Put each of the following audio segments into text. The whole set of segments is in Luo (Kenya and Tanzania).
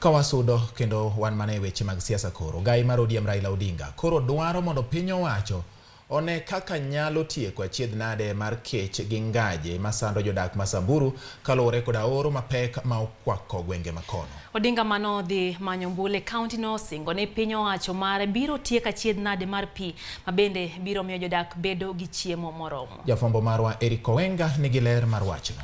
Ka wasudo kendo wan mana e weche mag siasa koro, gai mar ODM Raila Odinga koro dwaro mondo piny owacho one kaka nyalo tieko achiedh nade mar kech gi ngaje masando jodak ma Samburu kaluwore koda oro mapek ma okwako gwenge makono. Odinga mano dhi manyo ombulu e kaunti no osingo ni piny owacho mare biro tieko achiedh nade mar pi ma bende biro miyo jodak bedo gi chiemo moromo. Jafwambo marwa Eric Owenga nigi ler mar wachno.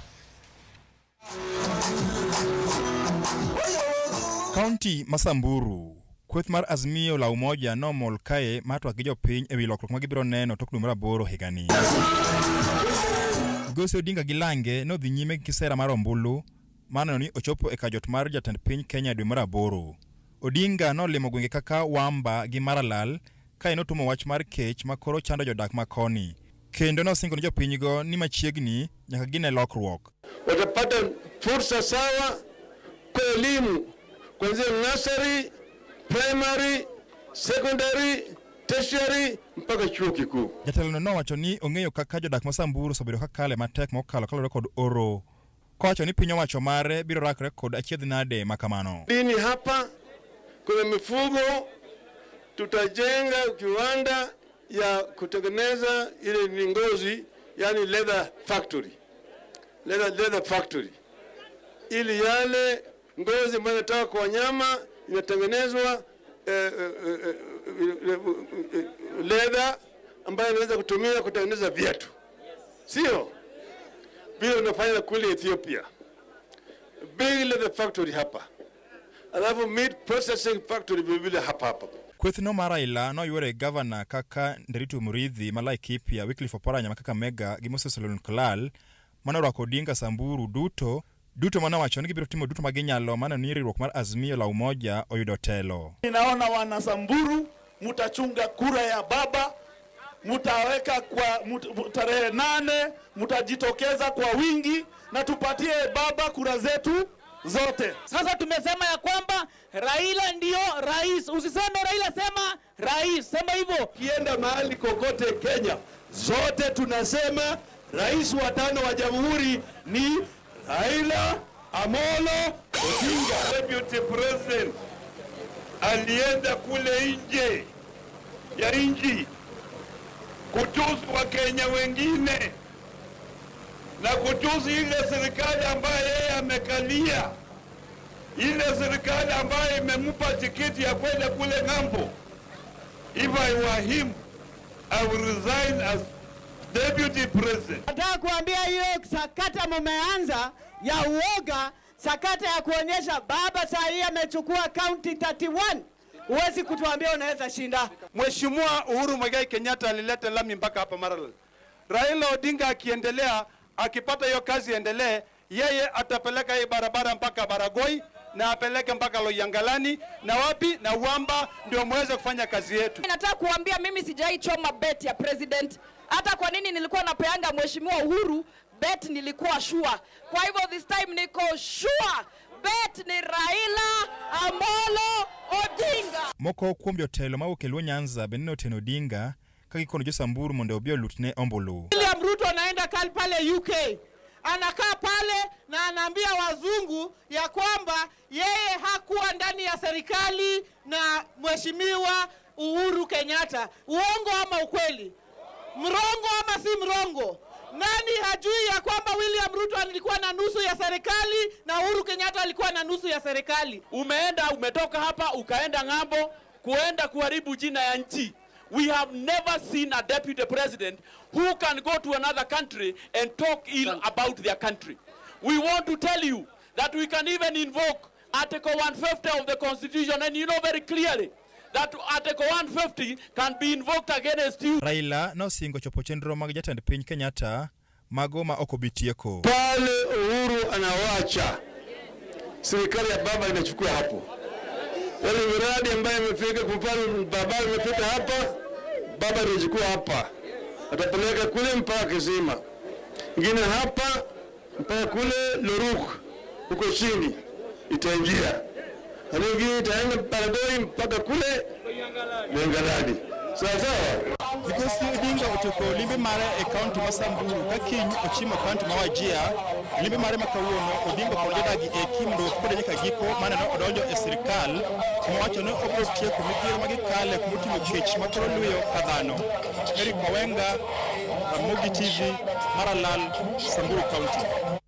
Kaunti ma Samburu, kweth mar Azimio la Umoja nomol kae mar twak gi jopiny ewi lokruok ma gibiro neno tok dwe mar aboro higani. Migosi Odinga gi lange nodhi nyime gi kisera mar ombulu mar neno ni ochopo e kajot mar jatend piny Kenya dwe mar aboro. Odinga nolimo gwenge kaka Wamba gi Maralal kae notumo wach mar kech ma koro chando jodak ma koni. Kendo nosingo ne jopinygo ni machiegni nyaka gine lokruok. Watapata fursa sawa kwa elimu kuanzia nursery, primary, secondary, tertiary mpaka chuo kikuu. Jatelono nowacho ni ong'eyo kaka jodak ma Samburu osebedo ka kale matek mokalo kaluwore kod oro, kowacho ni piny owacho mare biro rakre kod achiedh nade ma kamano. Dini hapa kuna mifugo, tutajenga kiwanda ya kutengeneza ile ni ngozi, yani leather factory. Leather factory. Ili yale ngozi ambayo inatoka kwa wanyama inatengenezwa leather ambayo inaweza kutumia kutengeneza viatu. Sio? Vile unafanya kule Ethiopia. Big leather factory hapa. Alafu meat processing factory vile vile hapa hapa. Kwethno mar Raila noywore gavana kaka Nderitu Muriithi ma Laikipia, Wycliffe Oparanya ma Kakamega gi Moses Lenolkulal mane orwako Odinga Samburu duto duto mane owacho ni gibiro timo duto ma ginyalo mar neno ni riwruok mar Azimio la Umoja oyudo telo. Ninaona wana Samburu mutachunga kura ya baba, mutaweka kwa tarehe 8, mutajitokeza kwa wingi na tupatie baba kura zetu zote. Sasa tumesema ya kwamba Raila ndio rais. Usiseme Raila, sema rais. Sema hivyo. Kienda mahali kokote Kenya, zote tunasema rais wa 5 wa jamhuri ni Raila Amolo Odinga. Deputy President alienda kule nje ya nchi kutusi Wakenya wengine na kutusi ile serikali ambayo yeye amekalia, ile serikali ambayo imempa tikiti ya kwenda kule ng'ambo. If I were him, I would resign as deputy president. Nataka kuambia hiyo sakata mumeanza ya uoga, sakata ya kuonyesha baba saa hii amechukua county 31. Huwezi kutuambia unaweza shinda. Mheshimiwa Uhuru Muigai Kenyatta alileta lami mpaka hapa Maralal. Raila Odinga akiendelea, akipata hiyo kazi endelee, yeye atapeleka hii barabara mpaka Baragoi na apeleke mpaka Loiyangalani na wapi na Wamba, ndio muweze kufanya kazi yetu. Nataka kuambia mimi sijaichoma bet ya president. Hata kwa nini nilikuwa napeanga Mheshimiwa Uhuru bet, nilikuwa sure. Kwa hivyo this time niko sure bet ni Raila Amolo Odinga. Moko kuom jotelo mawuok e Luo Nyanza bende noteno Odinga ka gikono jo Samburu mondo obi olutne ombulu. William Ruto anaenda pale UK. Anakaa pale na anaambia wazungu ya kwamba yeye hakuwa ndani ya serikali na Mheshimiwa Uhuru Kenyatta. Uongo ama ukweli? Mrongo ama si mrongo? Nani hajui ya kwamba William Ruto alikuwa na nusu ya serikali na Uhuru Kenyatta alikuwa na nusu ya serikali? Umeenda, umetoka hapa ukaenda ng'ambo kuenda kuharibu jina ya nchi. We have never seen a deputy president who can go to another country and talk ill about their country. We want to tell you that we can even invoke Article 150 of the Constitution, and you know very clearly that Article 150 can be invoked against you. Raila nosingo chopo chenro mag jatend piny Kenyatta mago ma ok obi tieko. Pale Uhuru anawacha, serikali ya baba inachukua hapo. Wale miradi ambayo imefika kwa mfano baba imefika hapa, baba anachukua hapa. Atapeleka kule mpaka Kisima. Ingine hapa mpaka kule Loruk huko chini itaingia. Na nyingine itaenda Baragoi mpaka kule Loiyangalani. Sawa sawa. Migosi Odinga otieko limbe mare e kaunti ma Samburu ka kiny ochimo kaunti ma Wajir. Limbe mare ma kawuono Odinga kod jodagi eki mondo owuoth kode nyaka giko maneno odonjo e sirikal mowacho ni obiro tieko midhiero ma gikale kumoting'o kech ma koro luyo ka dhano. Eric Mawenga, Ramogi TV, Maralal, Samburu County.